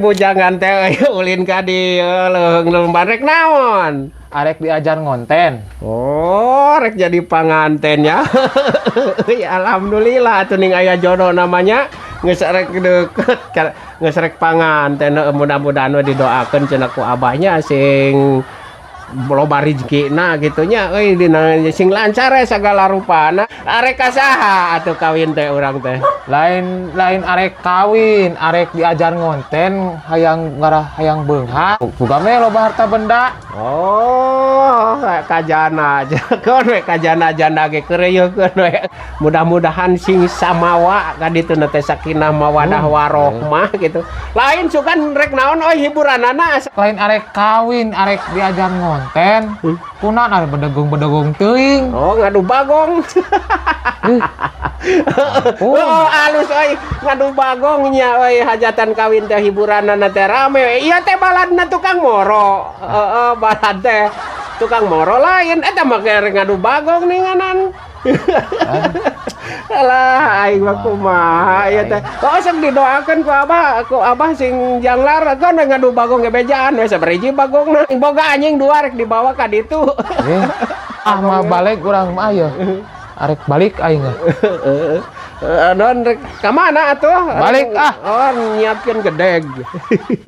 Bujangan teh euy, ulin ka dieu leuheung lumban rek naon? Arek diajar ngonten. Oh, rek jadi panganten ya. Ya, alhamdulillah atuh ning aya jodoh namanya geus rek deket geus rek panganten, mudah-mudahan we didoakeun cenah ku abahnya sing loba rezekina gitu nya euy, dina sing lancar we sagala rupana. Arek ka saha atuh kawin teh urang teh? Lain, lain arek kawin, arek diajar ngonten, hayang ngarah hayang beunghar. Sugan we loba harta benda. Oh, kajana aja. Keun we kajana janda ge keureuyeun we. Mudah-mudahan sing samawa ka ditu na teh, sakinah mawadah warohmah gitu. Lain sugan rek naon euy hiburanana? Lain arek kawin, arek diajar ngonten. Kunaon arek bedegong-bedegong teuing? Oh, ngadu bagong. Oh. Oh, alus euy, ngadu bagong nya euy, hajatan kawin teh hiburanana teh rame. Ieu teh baladna tukang moro. Heeh, balad teh tukang moro lain eta mah keur ngadu bagong ninganan. Alah, aing mah kumaha ieu teh. Oh, sok didoakeun ku abah sing janglar kan ngadu bagong ge bejaan we sabariji bagongna. Boga anjing dua rek dibawa ka ditu. Eh, ah mah balik urang mah aya. Arek balik aing mah. Eh, non rek ka mana atuh? Balik, ah. Oh, nyiapkeun gedeg.